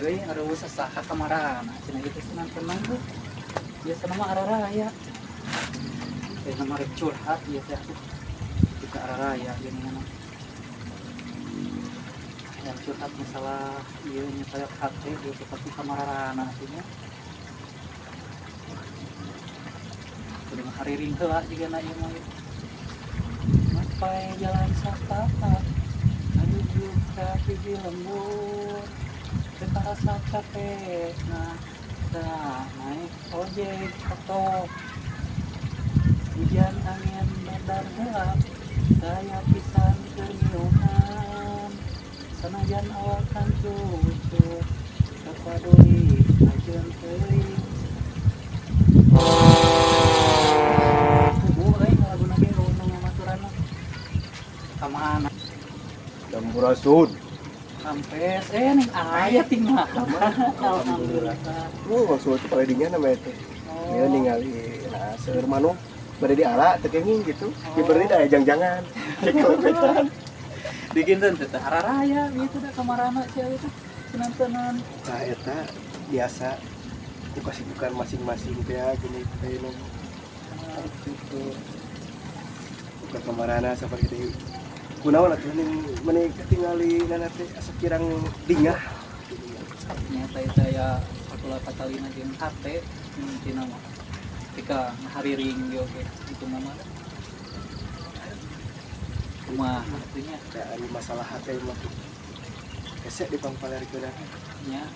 Euy, aduh, sasaha kamarana cenah ieu teh senang-senang tuh. Biasana mah araraya. Teh nama rek curhat ieu teh atuh. Jika araraya geuningan. Yang curhat masalah ieu nya kayak hate ieu teh tapi kamarana atuh nya. Kudu ngahariring heula jigana ieu mah ieu. Mapai jalan satapak menuju ka hiji lembur, teu karasa capek nah tah naik ojek foto, hujan angin badar gelap daya pisan keur ngiuhan, sanajan awak kan cucu teu paduli ajeun teuing. Puguh euy laguna ge nu ngabaturan mah ka mana. Sampurasun. Rampes ning aya tinggal. Alhamdulillah. Oh, maksud itu paledinya namanya teh. Oh. Dia ningali nah seueur manuk bade diala teu kenging gitu. Di berarti da jang-jangan. Kelepetan. Diginten teh araraya gitu da kamarana sia itu senang-senang. Nah, eta biasa ku kasibukan masing-masing teh gini teh nu gitu. Buka kamarana seperti itu. Kunaon atuh ning meni katingali nana teh asa kirang dingah. Nyata itu ya sakula katalina jeung hate intina mah. Ketika ngahariring ge oge itu mah da. Kumaha atuh nya? Da ari masalah hate mah hese dipangpalerkeun Nya.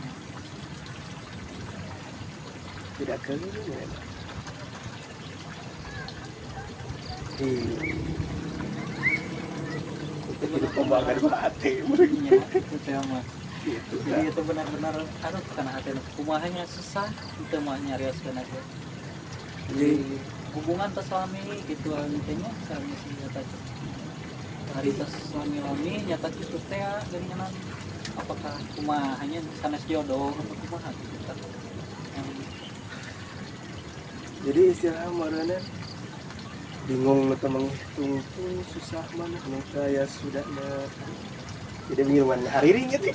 Tidak keun ya. Di itu pembangan hati. Nya itu teh mah. Gitu. Jadi itu benar-benar aduh karena hati nu kumahanya susah itu mah nyarioskeun teh. Jadi hubungan tos suami gitu anu teh nya sami sih nyata hari tos suami-lami nyata kitu teh geuningan apakah kumahanya sanes jodoh atau kumaha gitu tah. Jadi istilah marana bingung atau menghitung tuh susah mana mereka ya sudah nah. Jadi bingung mana hari ini gitu.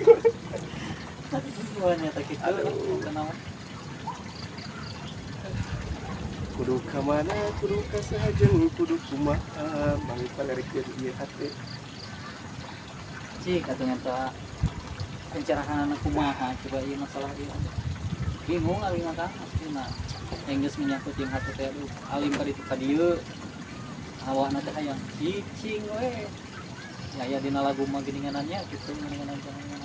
Wah, nyata kitu. Aduh. Kenapa? Kudu ka mana, kudu ka sahajeng, kudu kumaha, mangpalerikeun ieu hate. Cik atuh nyata pencerahan kumaha coba ieu masalah ieu. Bingung abi mah Kang aslina. Yang geus menyangkut jeung hate teh aduh alim ka ditu ka dieu. Awakna teh hayang cicing we. Ya ya dina lagu mah geuninganannya kitu geuninganan jangan.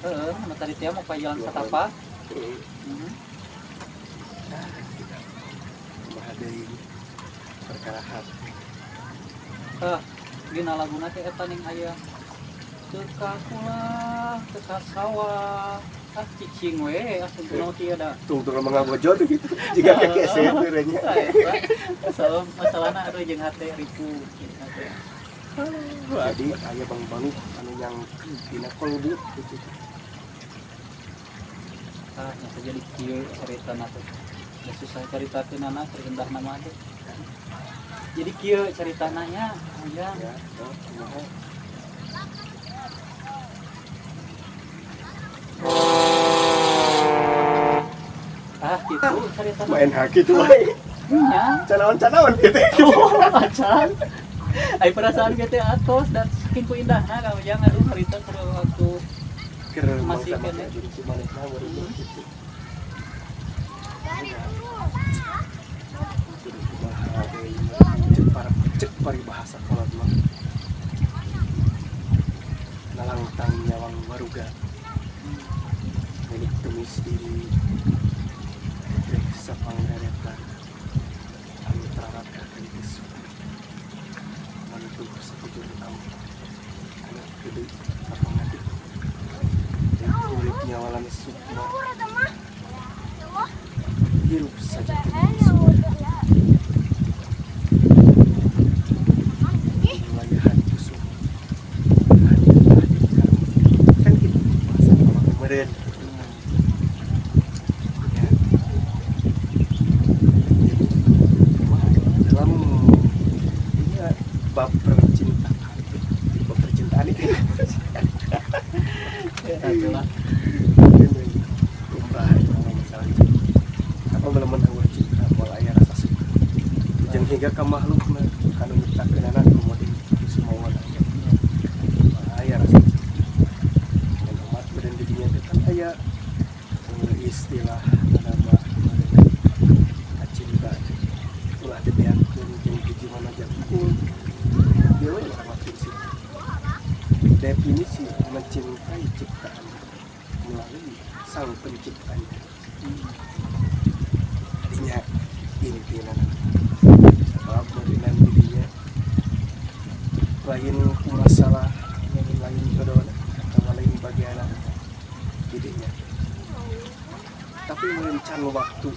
Heeh, nu tadi teh mah jalan satapak. Heeh. Ah, tidak. Kumaha deui perkara hate. Tah, dina laguna teh eta ning aya teu ka kula, teu ka sawah. Ah cicing we, ah kunaon kieu da. Tungtung mengagojo tuh gitu. Jika kaki ese teh nya. Tah, eta. Masalah masalahna aduh jeung hate ripuh jeung hate. Jadi aya bang bang anu nyangkut dina kolbu gitu. Ah, nyata jadi kieu caritana teh. Da susah caritakeunana keur indahna mah teh. Jadi kieu caritana nya, Ujang. Ya, oh, kumaha? Ah, kitu caritana. Main haki gitu wae. Nya. Canaon-canaon gitu. Oh, acan. Ai perasaan ge teh atos dan saking ku indahna Kang Ujang aduh harita keur waktu Keur masih mangsa kene. Mangsa jeung si manehna meureun gitu. Kudu kumaha deui cek para cek paribahasa kolot mah. Nalangtang nyawang waruga. Milik temis diri. Rek sapanggaretan. Anu taraka geus. Manutuh sakujur tahu. Anu gede sapangati. Urip nyawalan sukma. Hirup saja wilayahan kusum. Kan gitu bahasa kolot meureun. Hingga ka makhlukna kanu nyiptakeunana komo deui sumawana. Bahaya rasana dan umat beureun di dinya teh kan aya istilah nama kacinta ulah dibeakeun jeung hiji manaja unggul. Ieu we urang prinsip definisi mencintai ciptaan melalui sang penciptanya. Artinya intina sebab meureunnan didinya lain ku masalah yang lain jodoh atau lain bagian didinya, tapi meureun can waktu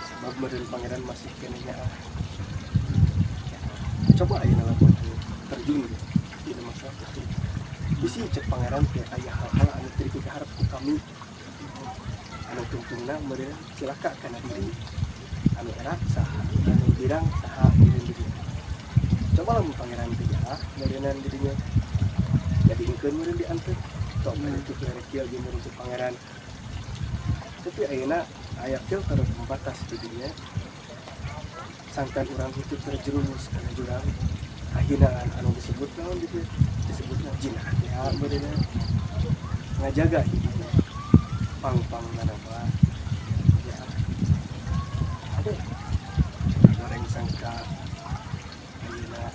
sebab meureun Pangeran masih keneh nyaah. Coba ayeuna lamun terjun di masalah itu bisi cek Pangeran teh aya hal-hal anu teu dipikaharep ku kami anu tungtungna meureun cilaka kana diri anu era saha anu birang saha meureun dirinya. Coba lamun Pangeran teh nyaah meureunan dirinya jadikeun meureun dianteur tok itu rek kieu jeung meureun cek Pangeran, tapi ayeuna aya filter pembatas dirinya sangkan urang itu terjerumus kana jurang kahinaan anu disebut naon gitu disebutna jinah ya meureun ngajaga hidupnya pang-pang nama ya ada goreng sangka ayeuna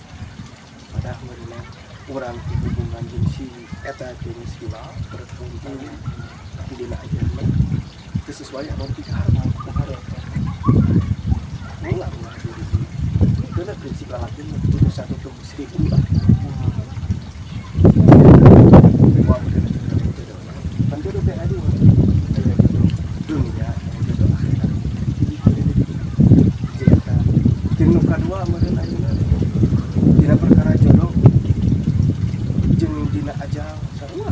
pada meureun urang teh hubungan jeung si eta jeung si bertahun-tahun, tapi dina ayeuna teu sesuai anu dipikaharep. Ulah ulah diri itu lah prinsip lalaki kudu satu tubuh 1000 lah. Wah, bener, jodoh kan jodoh teh aduh aya jodoh dunia, aya jodoh akhirat. Jadi eta jeung nu kadua meureun ayeuna dina perkara jodoh jeung dina ajal sarua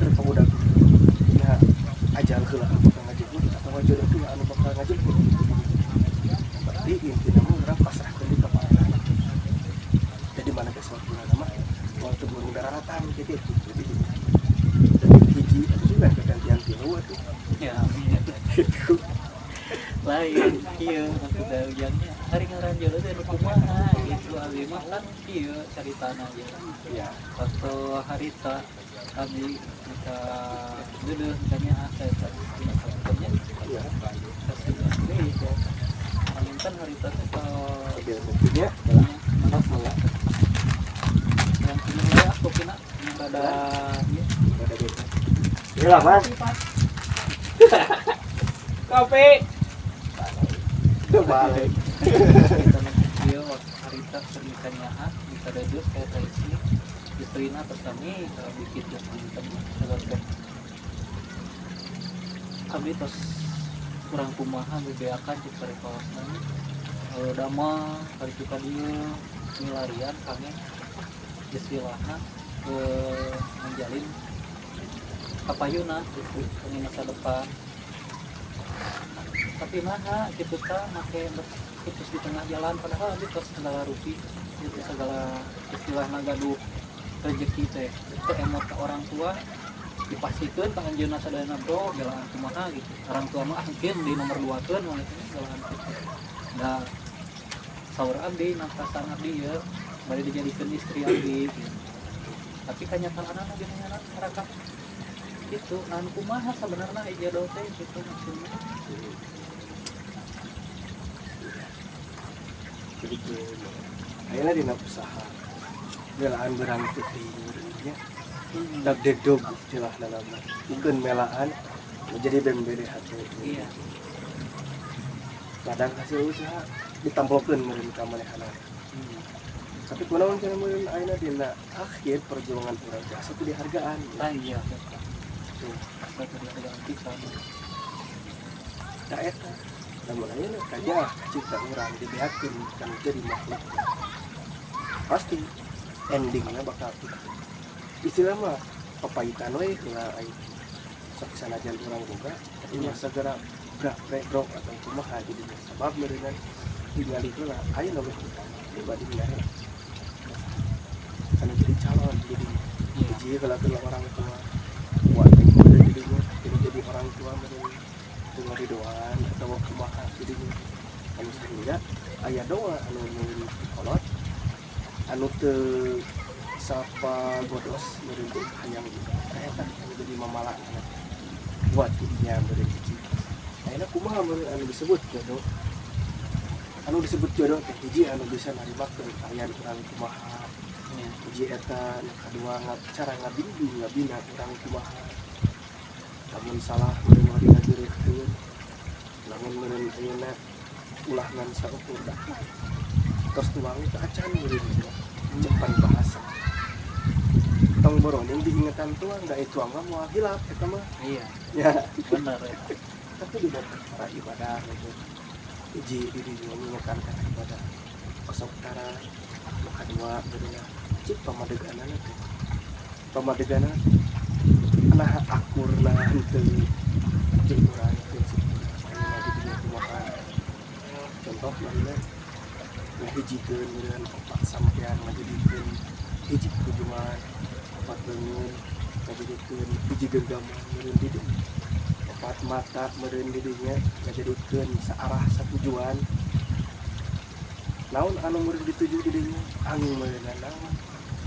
keur pabudak. Nah, ajal heula anu bakal ngajemput atau jodoh heula anu bakal ngajemput? Berarti intinya mah urang pasrahkeun di ka Pangeran. Jadi mana ke suatu nama waktu burung daratan gitu. Jadi hiji atau juga kegantian tilu atuh. Ya. Gitu. Lain iya maksudnya ujangnya hari ngaran jodoh teh nu kumaha gitu. Abi mah kan kieu caritana aja. Ya. Waktu harita abi ka deudeuh misalnya ah saya tadi nya Ya. kasih deui teh paling kan harita teh kalau Mobil kopinya. Mana yang ini ya kopina yang rada ieu. Ada beda ya lah, Mas. Kopi. Balik. Kita ieu waktu harita keur misalnya ah bisa deudeuh kayak tadi istrina terus kami bikin punten kalau teh abdi tos kurang kumaha bebeakan cek saripawasna damang kali ka dieu milarian kami istilahna menjalin kapayuna gitu kami masa depan, tapi naha gitu ta make putus di tengah jalan, padahal abdi tos segala rupi gitu segala istilahna gaduh rezeki teh teh emot ke orang tua dipastikan ka anjeunna sadayana bro jalan kumaha gitu. Orang tua mah ah mungkin di nomor 2 keun mah gitu jalan gitu. Da saur abdi nangkasan abdi ya bari dijadikeun istri abdi gitu. Tapi kenyataanna gini mereka gitu. Nah, nu kumaha sebenarnya jodoh teh gitu maksudnya? Jadi ayeuna dina usaha belaan berang putih nya dag degdog istilahna nama ikeun melaan menjadi bembere hati. Iya. Kadang hasil usaha ditampolkeun meureun ka manehna. Tapi kunaon cenah meureun ayeuna dina akhir perjuangan urang teh asa teu dihargaan. Ah iya. Tuh. Asa teu dihargaan pisan. Da eta lamun ayeuna kajah cinta urang dibeakeun kan jadi makhluk pasti endingnya bakal gitu. Istilah mah papahitan we heula aya sok sanajan urang boga tapi mah segera brak brek brok atau kumaha jadinya sabab meureunna ningali heula aya leuwih utama dibanding nyari karena jadi calon jadi Iya. hiji heula ke orang tua buat meureun jadinya jadi orang tua meureun teu ngaridoan atau kumaha jadinya. Anu sehingga aya doa anu nurun kolot anu teu sapa godos meureun teh hayang eta anu jadi mamala buat nya meureun hiji. Ayeuna kumaha meureun anu disebut jodoh? Anu disebut jodoh teh hiji anu bisa narimakeun kaayaan urang kumaha. Hiji eta. Nu kadua, cara ngabimbing ngabina urang kumaha. Lamun salah meureun mah dinageureutkeun, lamun meureun ayeuna ulah ngan saukur dahar, tos tuang teh acan meureun cek paribahasa, tong boroning diingetan tuang, da tuang mah moal hilap eta mah. Ya. Bener ya. Tapi di perkara ibadah gitu, hiji diri mengingatkan karena ibadah kosong utara. Nu kadua beurina cik pamadeganana teh, pamadeganana nah akurna henteu jeung urang prinsip ayeuna di dinya kumaha. Contoh mana ngahijikeun meureun opat sampean ngajadikeun hiji tujuan, opat leungeun ngajadikeun hiji genggaman meureun di dinya, opat mata meureun di dinya ngajadikeun saarah satujuan. Naon anu meureun dituju di dinya, anu meureun naon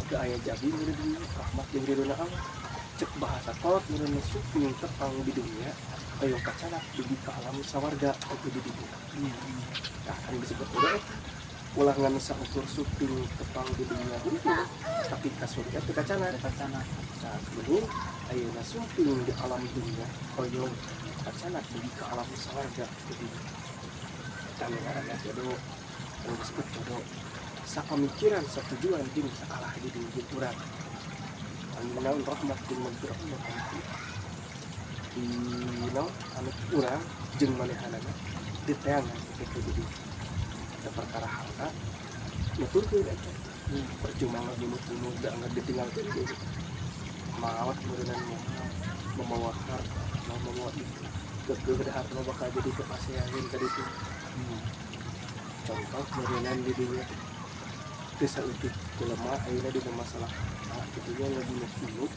teu aya jabi meureun di dinya rahmat jeung ridona Allah. Cek bahasa kolot meureun, sumping tepang di dunia hoyong kacanak dugi ka alam sawarga itu di dunia. Nah, kan disebut udah eta ulah ngan saukur suping tepang di dunia hungkul, tapi ka surga teu kacanak. Kacanak. Nah, mending ayeuna sumping di alam dunia hoyong kacanak dugi ka alam sawarga di dunia. Eta nu ngaranna jodoh. Anu disebut jodoh sapamikiran, satujuan jeung saarah di dunia jeung urang, anu naon rahmat jeung magfirah Allah anu di naon anu urang jeung manehanana diteangan gitu. Jadi ada perkara harta nuturkeun eta percuma ngabunuh-bunuh da anggar ditinggalkeun gitu maot meureunan moal membawa harta, mau membawa itu kekeuh da harta bakal jadi kepasean tadi itu. Contoh meureunan di dinya teu saeutik jelema ayeuna dina masalah harta kitu nya ngabunuh-bunuh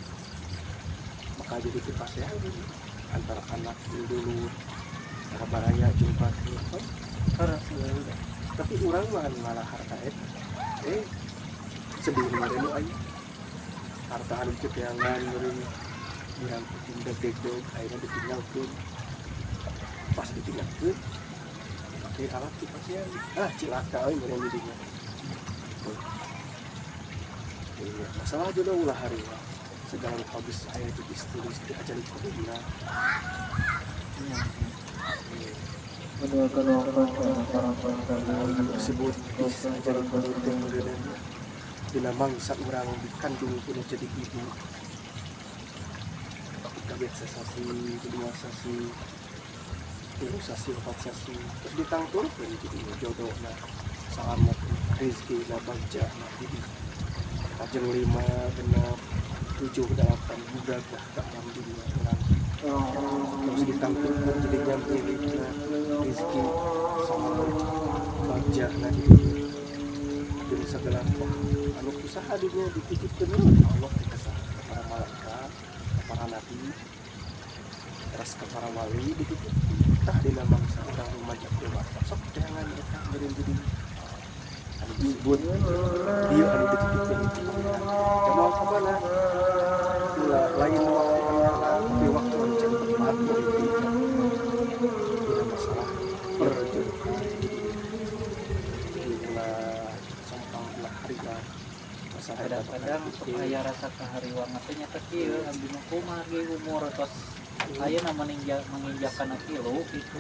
bakal jadi kepasean antara anak jeung dulur, antara baraya jeung batur. Terus ya udah. Tapi urang mah malah harta eta sedih meureun nu aya harta anu diteangan meureun urang tindak degdog ayeuna ditinggalkeun. Pas ditinggalkeun pakai alat kepastian, ah cilaka euy meureun di dinya. Tuh. Iya, masalah jodoh ulah hariwang, segala rupa geus aya geus tulis di ajal kubina. Iya. Anu disebut bisa jadi kudu teh meureunna dina mangsa urang dikandung kudu jadi ibu kabeh sasasi, dua sasi, tilu sasi, opat sasi, terus ditangturkeun jadi jodoh na, salamet rezeki na, bagja na. Jadi kajeng lima, genep, tujuh, delapan budak lah ke alam dunia urang, terus ditangturkeun jadi milikna rezeki, salamet, bagja na di dunia jeung segala rupa anu usaha dunia dititipkeun we Allah teh ka saha? Ka para malaikat, ka para nabi, terus ke para wali dititipkeun. Tah, dina mangsa urang rumaja dewasa sok jangan eta meureun jadi anu disebut ieu anu dititipkeun itu pangeran moal ka mana. Ulah lain waktu anu telat, tapi waktu anu can tepat meureun dina masalah perjodohan. Jadi ulah sompang, ulah hariwang masalah eta bakal Kadang-kadang sok dipikir. Aya rasa kahariwang teh nya teh kieu, abdi mah kumaha ge umur tos ayeuna menginjakan tilu gitu.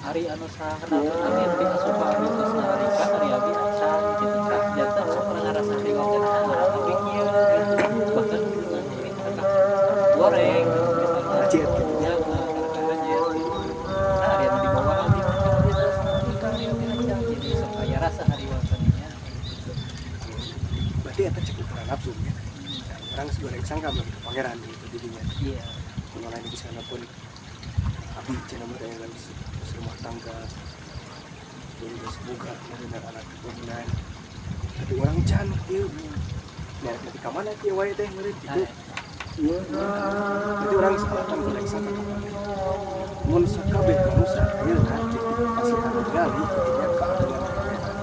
Ari anu saha amin di asup abdi tos naharikan ari abdi acan gitu. Tah, janten sok pernah ngarasa hariwang teh naha abdi kieu gitu. Bahkan hubungan ini kakak goreng gitu misalnya. Ajet gitu. Ya, kakak ajet gitu. Nah, ari anu di bawah abdi acan gitu. Tapi ari abdi acan jadi sok aya rasa hariwang tadinya gitu. Berarti eta cek ukuran nafsu nya. Nah, urang goreng sangka mah ke pangeran gitu jadinya. Kuno lain di sana pun abi cenah mah dengan rumah tangga geus boga meureun anak keturunan, tapi urang can kieu nya, nepi ka mana kieu wae teh meureun kitu. Berarti urang salah kan goreng sangka ka pangeran mun sakabeh manusia ayeuna gitu kasihan. Ningali nya keagungan Pangeran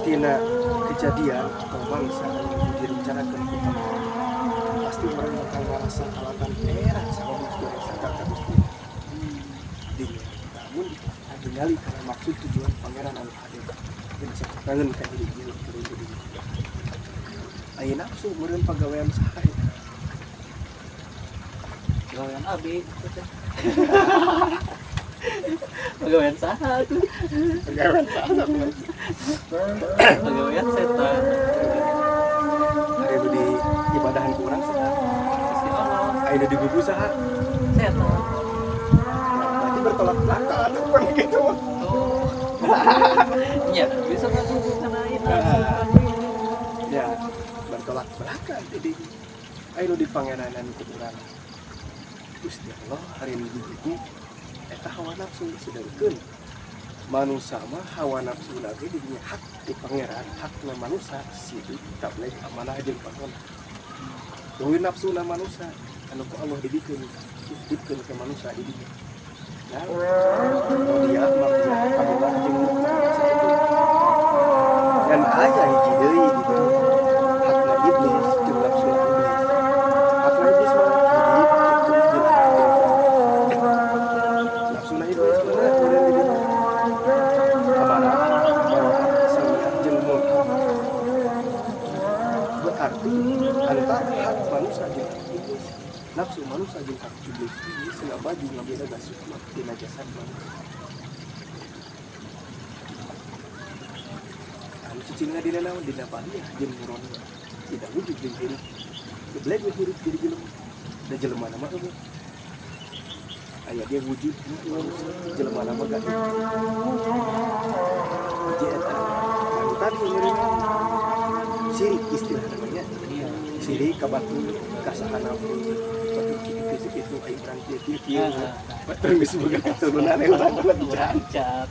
tina kejadian atau bangsa anu direncanakan ku Pangeran, pasti urang bakal ngarasa kalatan era sama goreng sangka ka Gusti dinya. Namun ningali karena maksud tujuan Pangeran anu hadir dan sakangen ka diri ieu turun di dinya aya nafsu meureun pagawean saha eta? Gawean abi itu teh. Pagawean saha tuh? Pagawean saha? Pagawean setan. Ari nu di ibadahan ku urang saha? Gusti Allah. Aya nu digugu saha? Setan. Berarti bertolak belakang atuh kan gitu. Oh nya bisa ngagugu kana nafsu. Ya, bertolak belakang. Jadi aya nu dipangeranan ku urang Gusti Allah, ari nu digugu eta hawa nafsu. Sedangkeun manusia mah hawa nafsu lagi didinya hak di Pangeran, hakna manusia sidik tabligh amanah jeung pasona. Deui nafsu na manusia anu ku Allah dibikeun, dititipkeun ke manusia di dinya. Nah, dia mardiyah, kabilah jeung mukmin sakitu. Dan aya hiji deui gitu, hakna iblis jeung nafsu iblis. Hakna iblis mah hidup gitu jeung nafsu na iblis mana meureun di dinya amarah, baroah, sawiah jeung mulham. Berarti antara hak manusia jeung hak iblis, nafsu manusia jeung hak iblis ini sengaja baju ngabeda sukma dina jasad manusia anu cicingna dina naon? Dina baliyah jeung muronia, tidak wujud jeung hirup. Geblek we hirup jadi jelema da jelema nama eueuh aya dia wujud manusia, jelema nama gaib. Hiji eta anu tadi meureun sirik istilah namanya. Iya. Sirik ka batur, ka sahana pun batur kitu kitu kitu, ai urang kieu kieu kieu. Batur geus boga keturunan yang urang lebih Urang can.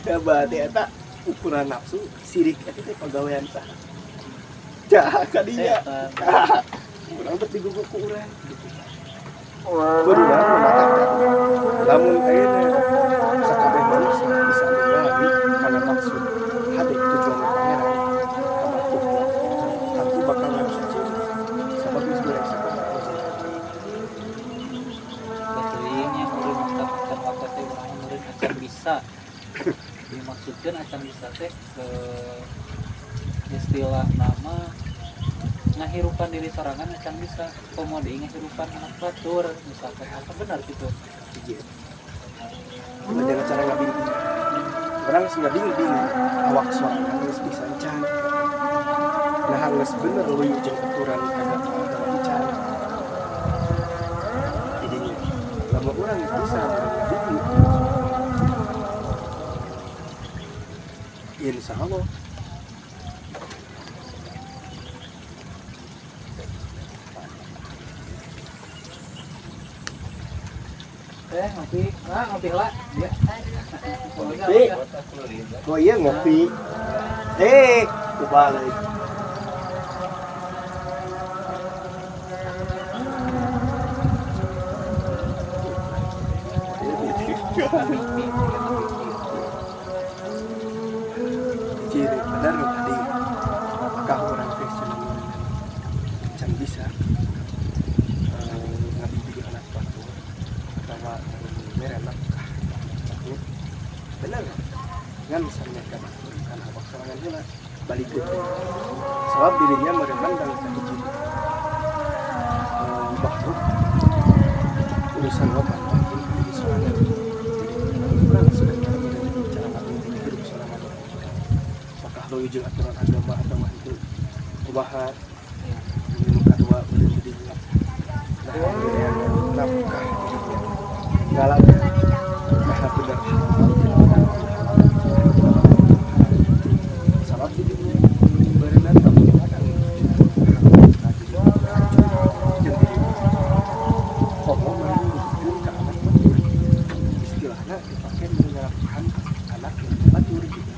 Da berarti eta ukuran nafsu sirik eta teh pagawean saha? Cah kadinya. Setan. Urang teh digugu ku urang gitu. Kuduna mengatakan lamun ayeuna sakabeh manusia bisa ningali kana maksud hade tujuan Pangeran ka makhlukna, tentu bakal ngarasa ciri sabab geus goreng saka. Betulin yang meureun maksud acan waktu teh urang meureun acan bisa. Dimaksudkeun acan bisa teh ke istilah nama ngahirupan diri sorangan acan bisa, komo deui ngahirupan anak batur misalkan. Apa benar gitu? Hiji dengan cara ngabingking urang geus ngabingking awak sorangan geus bisa encan. Nah, geus bener luyu jeung aturan agama agama encan. Jadinya lamun urang geus bisa ngabingking, insya Allah. Teh ngopi ah, ngopi lah ya. Ngopi. Oh iya, ngopi. Eh, kubalik. Mimpi. Ciri benar nu tadi, apakah orang teh cenah can bisa ngabimbing anak batur atau mere nafkah batur, benar ngan misalnya ka batur kan awak sorangan heula balik deui sebab dirinya meremandang ka hiji makhluk urusan loba jeung diri sorangan. Urang sudah cara cara ngabimbing hidup sorangan, apakah lo jeung aturan agama atau henteu, kumaha nu kadua meureun didinya. Nah, pemberian nafkah didinya galakna, nah bener halal tina urang halal sabab didinya beureunan lamun kadang jeung diri komo meureun dibikeun ka anak batur, istilahna dipake nafkahan anak batur gitu.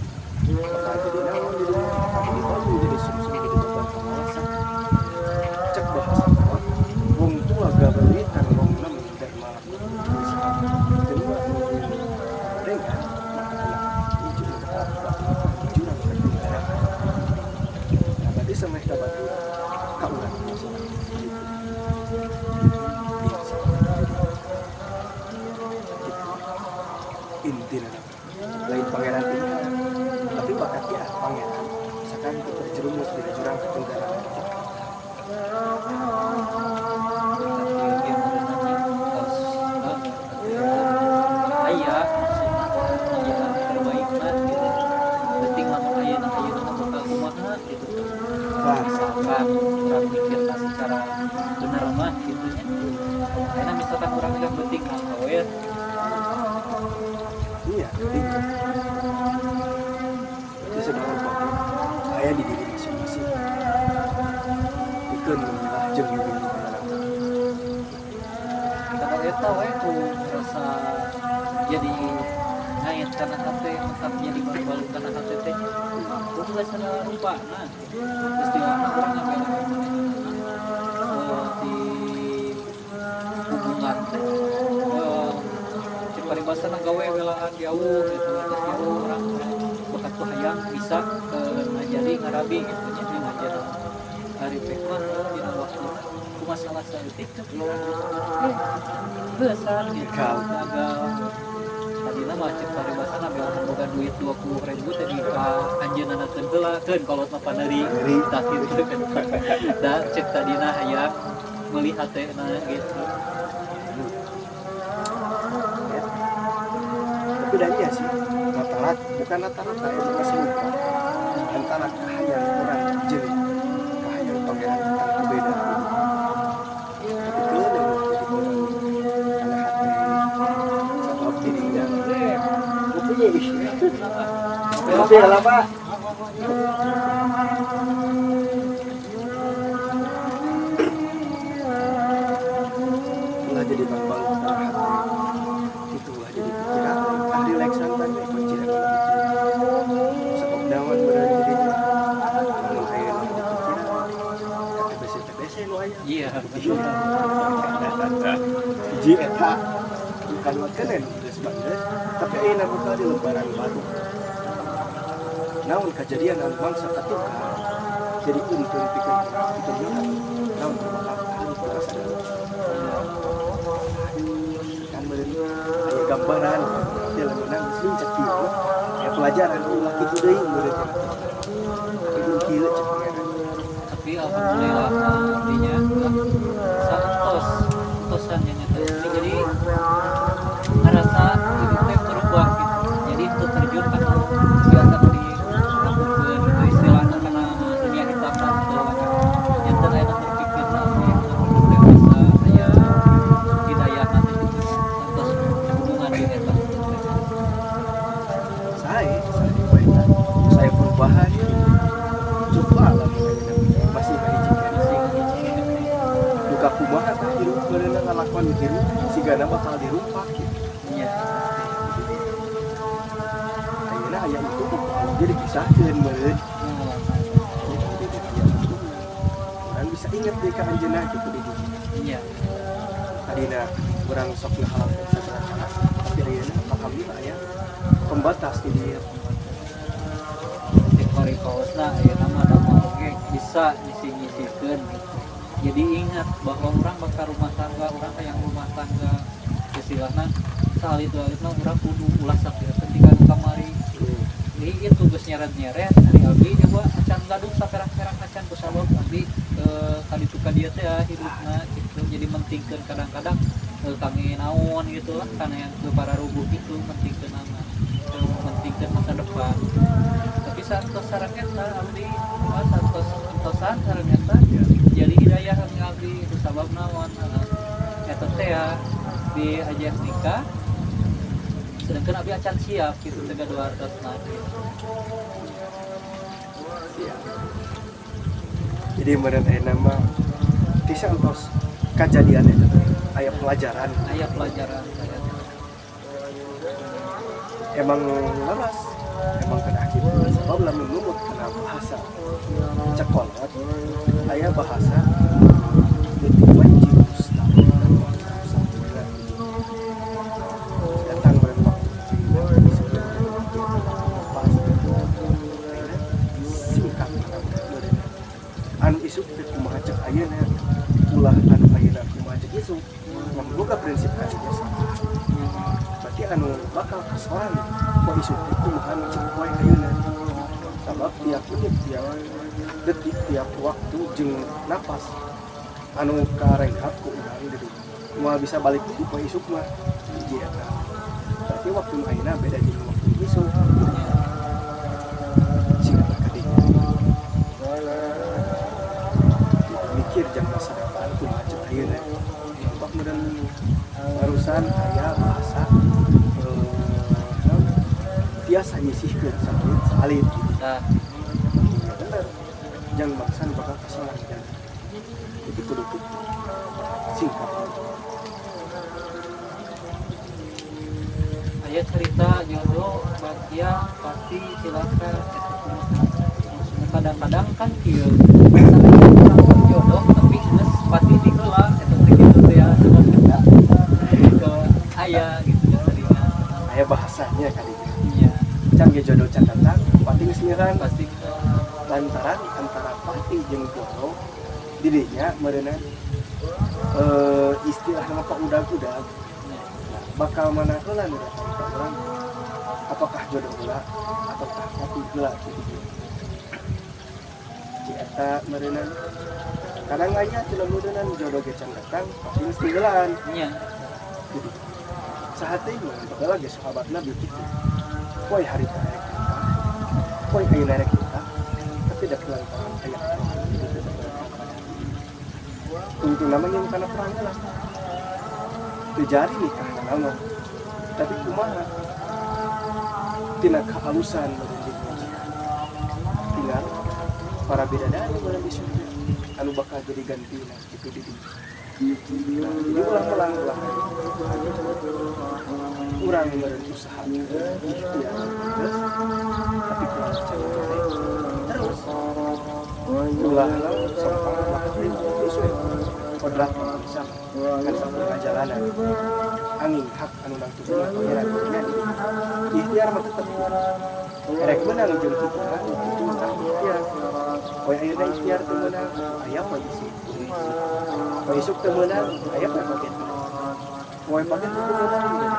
Bakal jadi naon jadinya? Bakal jadi bolu, jadi sumsum, jadi beban pengawasan. Cek bahasa mah wong tua gabalitan wong nem dan malah jelema nu kabarengan. Aya di diri masing-masing. Pikeun memilah jeung memilih pangaran. Karena eta we ku rasa jadi ngait kana hate, tetap jadi baru-baru kana hate teh mampu geus sagala rupa. Nah, istilahna urang ngabela manehna di hubungan teh, cek paribasana gawe welaan jauh gitu, atas jauh urang bakat tuh hayang bisa ngajari ngarabi gitu nya, ngajar hari pek mah dina waktu ku masalah saeutik teh besar gitu. Gagal. Gagal. Tadina mah cek paribasana belahan boga duit 20.000 teh di ka anjeunna keun heula keun kolot mah pandeuri. Pandeuri. Tah kitu kan da cek tadina hayang meuli hatena gitu. Ya. Tapi dari ya sih rata-rata, bukan rata-rata, emang masih lupa antara kahayang urang jeung kahayang Pangeran tentang beda gitu. Tapi keun yang jadi korban karena hati sabab dirinya kopi kopi lah, Pak. Ulah jadi bang-bang karena hati itu, ulah jadi pikiran. Ah, relax, santai we, kunci kana pikiran sabab naon bener jadinya lamun aya nu di pikiran ka TBC TBC nu aya. Iya. Hiji eta kadua kenen geus banget, tapi ayeuna buka di lembaran baru naon kejadian anu bangsa katukar jadi untung pikeun urang itu naon naon bakal anu perasaan kan meureun aya gambaran dia lamun geus lincak kieu aya pelajaran ulah kitu deui meureun, tapi belum kieu cek Pangeran. Tapi alhamdulillah artinya saentos entosan nya nyata jadi ngerasa hidup teh berubah gitu, jadi itu terjun kan biasa dilakukan gitu istilahnya karena dunia hitam kan gitu nyata aya berpikir nanti hidup teh bisa aya hidayah nanti gitu entos hubungan di eta. Saya bae saya perubahan coba lah masih hiji kan. Masih hiji. Duka kumaha tah hirup meureun ngalakuan hirup sigana bakal dirumpak gitu. Iya, pasti. Ayeuna aya itu kalau jadi kisahkeun meureun. Oh, gitu di aya untungna urang bisa inget deui ka anjeunna gitu di dieu. Tadina urang sok ngahalangkeun segala cara, tapi ayeuna alhamdulillah aya pembatas di dieu. Cek pari kaosna ayeuna mah damel oge bisa nyisi-nyisikeun gitu. Jadi ingat bahwa urang bakal rumah tangga, urang hayang rumah tangga. Istilahna saalit-alitna urang kudu ulah sakieu tika nu kamari. Jadi itu geus nyeret-nyeret ari abdi coba acan gaduh saperak-perak acan kusabab abdi kaditu ka dieu teh ya, hidupna gitu. Jadi mentingkeun kadang-kadang kami naon gitu lah karena yang ke para rubuh itu mentingkeun nama mentingkeun masa depan, tapi saat tos sareng eta abdi wah, saat tos entosan sareng eta jadi hidayah kami abdi itu sabab naon eta teh ya diajak nikah sedangkan abdi acan siap gitu teh gaduh hartosna gitu. Iya. Jadi meureun ayeuna mah ti saentos kajadian eta teh aya pelajaran. Aya pelajaran saya. Emang leres, emang kena kitu sabab lamun numut kana bahasa cek kolot aya bahasa leutik wanci dusta sampurna datang meureun waktu pas ayeuna singkat meureun anu isuk teh kumaha cek ayeuna, ulah anu ayeuna kumaha cek isuk. Lamun boga prinsip kadinya salah berarti anu bakal kasoran poe isuk teh kumaha anu cek poe ayeuna, sabab tiap menit, tiap detik, tiap waktu jeung napas anu karenghat ku urang gitu moal bisa balik deui poe isuk mah. Hiji eta berarti waktu nu ayeuna beda jeung waktu isuk siga kadinya mikir jang masa depan kumaha cek ayeuna. Contoh meureun barusan aya bahasa naon, tiasa nyisihkeun saeutik saalit gitu. Nah. Ya bener, jangan bangsa nu bakal kasolang jalan. Itu kudu kitu. Singkat. Aya cerita jodoh bagja pasti cilaka eta kumaha. Maksudna kadang-kadang kan kieu jodoh tapi geus pasti diheula eta teh kitu teh ya ke aya gitu kan tadinya. Aya bahasanya kali ini. Iya. Can ge jodoh can datang, pati geus nyiran. Pasti. Lantaran antara pati jeung jodoh didinya meureunan istilah nama pak udag-udag. Nah, bakal mana heula nu datang ka urang, apakah jodoh heula ataukah pati heula gitu. Ci eta meureunan kadang aya cenah meureunan jodoh ge can datang pati geus tinggalan. Nya. Gitu saha teh baheula ge sahabat Nabi kitu, poe harita rek nikah, poe ayeuna rek nikah, tapi da lantaran aya perang gitu. Tungtung nama yang kana perang lah teu jari nikah nama, tapi kumaha tina kehalusan meureun jeung majikan tinggal para bidadari meureun di surga anu bakal jadi gantina gitu di dinya. Nah, jadi ulah melang, ulah urang meureun usaha ikhtiar terus, tapi kurang percaya terus, ulah sompang, ulah terus we kodrat bisa kan sampurna jalanan angin hak anu nangtukeun Pangeran nya. Ikhtiar mah tetep erek meunang jeung kitu itu tah ikhtiar. Poe ayeuna ikhtiar teu meunang, aya poe isuk, poe isuk teu meunang, aya poe paget, poe paget teu meunang terus.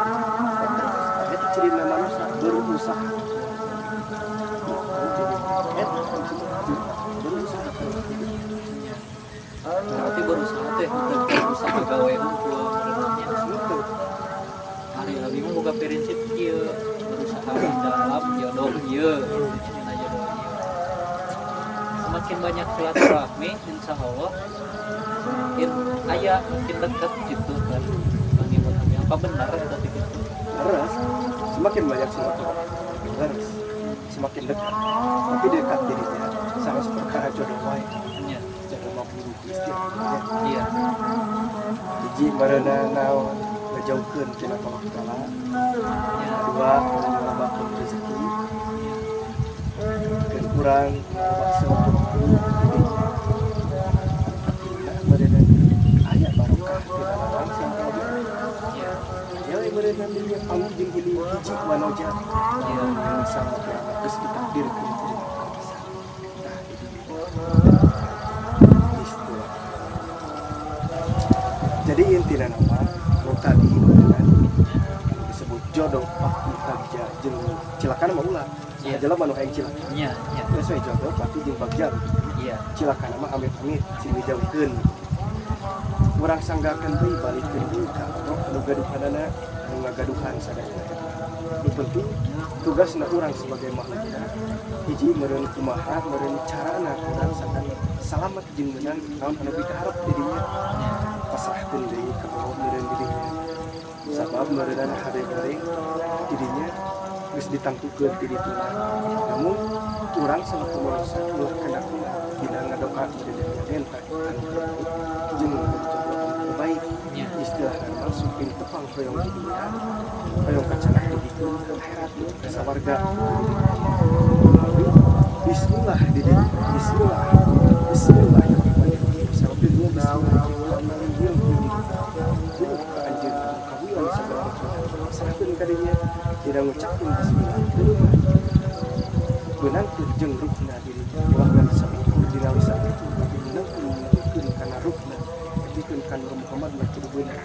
Eta cirina manusia berusaha. Eta berusaha terus. Berarti berusaha teh teu usaha gawe hungkul meureunan. Gitu. Hari lagi mah boga prinsip kieu, berusaha dalam jodoh ieu dina jodoh ieu. Semakin banyak silaturahmi, insya Allah semakin aya, makin dekat gitu kan. Bang Imut, apa benar eta teh gitu? Terus semakin banyak silaturahmi, terus semakin dekat, tapi dekat dirinya sanes perkara jodoh wae. Nya. Jodoh mah buru Gusti ya. Iya. Hiji mareuna naon, ngajauhkeun tina tawakala. Nya. Dua, ngalobakeun rezeki. Keur urang loba silaturahmi dirinya, artinya mareuna aya barokah tina langsung oge. Iya. Aya we meureunna dinya panggih jeung ini hiji wanoja. Iya. Masalah teh geus ditakdirkeun ku Kuasa. Tah di dinya istilah. Jadi intina nama nu tadi meureunna disebut jodoh pati bagja jeung cilakana mah ulah. Iya. Saha jelema nu hayang cilaka. Nya, nya. Geus we jodoh pati jeung bagja. Iya. Cilakana mah amit-amit sing dijauhkeun. Urang sanggakeun deui, balikeun deui ka Allah anu gaduhanana, anu ngagaduhan sadayana eta. Nu penting tugasna urang sebagai makhlukna hiji meureun kumaha meureun carana urang sangkan salamet jeung meunang naon anu pikaharep dirinya, pasrahkeun deui ka Allah meureun dirinya, sabab meureunana hade goreng dirinya geus ditangtukeun ti dituna. Namun urang selaku manusia ulah kena dina ngadoa dirinya menta anu terbaik jeung jodoh anu terbaik. Nya. Istilahna mah suping tepang hoyong di dunia, hoyong kacanah dugikeun ka akhirat, ka sawarga. Bismillah di dieu, bismillah, bismillahirrahmanirrahim. Sabab di dieu bismillahirrahmanirrahim dulu ka anjeun anu kawilan sagala rupa, pasrahkeun ka dinya dina ngucapkeun bismillah dulu beunangkeun jeung ruhna diri, ulah ngan saukur dina lisan itu, tapi beunangkeun meunangkeun kana ruhna, nepikeun ka Nur Muhammad mah kudu beunang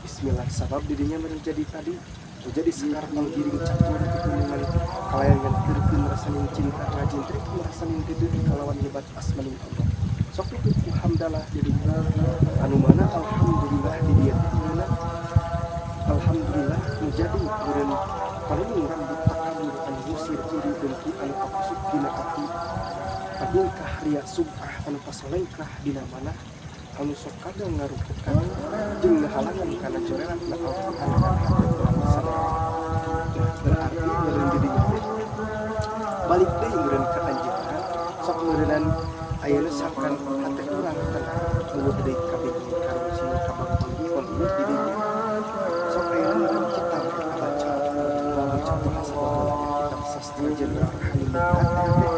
bismillah, sabab dirinya menjadi tadi menjadi sekar panggiring catur keturunan kalayangan kirkeun rasaning cinta ngajintrikeun rasaning tidur kalawan nyebat asmaning Allah. Sok tutup ku hamdalah dirinya, anu mana alhamdulillah di dieu teh meunang alhamdulillah menjadi meureun palunung rambut takabur anu ngusir iri dengki anu pakusuk dina ati, padingkah ria subah anu pasolengkah dina manah anu sok kadang ngarupukan jeung ngahalangan kana corelat na Al-Qur'an kana hate urang sadaya. Nah, berarti meureun dirinya teh balik deui meureun ka anjeunna. Meureunan ayeuna sangkan hate urang tenang, euweuh deui kabingung karusi kabangkon di dinya. Sok ayeuna meureun kitab baca, maca bahasa baheula, kitab sastra Jenderal Halilintar teh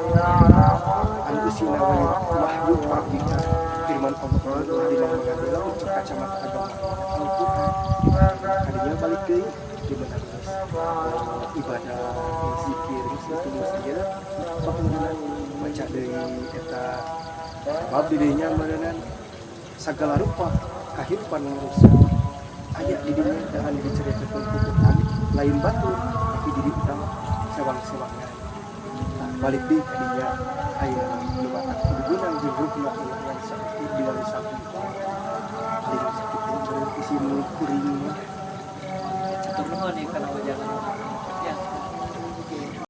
anu eusina we wahyu rabbika, firman Allah ulah dina mengambil untuk kacamata agama Al-Quran. Kadinya balik deui di mana geus ibadah, zikir, geus itu, geus ieu, sok meureunan maca deui eta, sebab di dinya meureunan sagala rupa kahirupan manusia aya di dinya dan anu diceritakeun ku Quran lain batur, tapi diri urang sewang-sewangan. Nah, balik deui ka dinya aya nu matak kudu beunang jeung ruhna ulah ngan saeutik diwarisan. Paling sakitu meureun isi mulut kuring mah. Hatur nuhun nih kana wejangan ya.